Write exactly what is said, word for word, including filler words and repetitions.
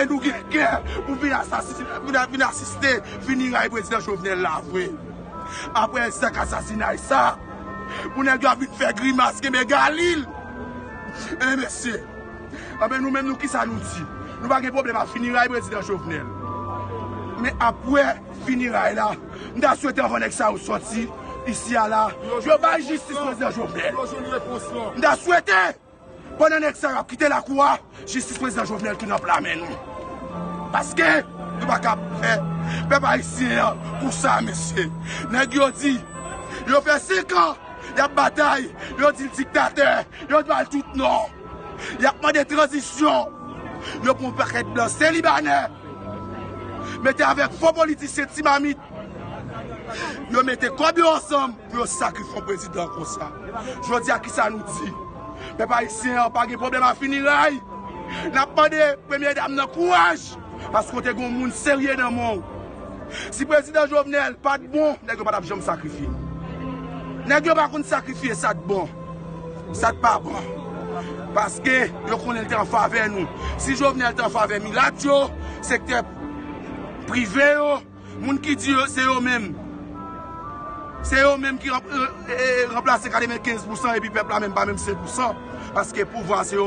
E nou gen kè pou vin asasine, vin, vin asiste fineray prezidan Jovenel la vre. Apre zak asasinay sa, pou nèg yo ap vin fè grimas, kenbe Galil. E mesye, anben nou menm nou kisa nou di? Nou pa gen pwoblèm ak fineray prezidan Jovenel. Men apre fineray la, m ta swete anvan nèg sa yo sòti isi a la, yo bay jistis prezidan Jovenel. M ta swete, pandan nèg sa yo ap kite lakou a, jistis prezidan Jovenel tounen ap lamen nou. Paske nou pa ka fè pèp ayisyen an konsa, mesye. Nèg yo di, yo fè senk an, y ap batay, yo di l diktatè, yo ba l tout non. Y ap mande tranzisyon. Yo pran yon pakèt blan, se Libanè. Mete avèk fo politisyen ti mamit. Yo mete kòb yo ansanm pou yo sakrifye yon prezidan konsa. Jodi a, kisa nou di? Pèp ayisyen an pa gen pwoblèm ak fineray. N ap mande premye dam nan kouraj, paske w te gen yon moun serye nan men w. Si prezidan Jovenel pa t bon, nèg yo pa t ap janm sakrifye. Nèg yo pa konn sakrifye sa t bon, sa t pa bon. Paske yo konnen l te an favè nou. Si Jovenel te an favè milat yo, sektè prive yo, moun ki di yo, se yo menm. Se yo menm ki ranp-, e, e, ranplase katrevenkenz pousan epi pèp la menm pa menm senk pousan. Paske pouvwa se yo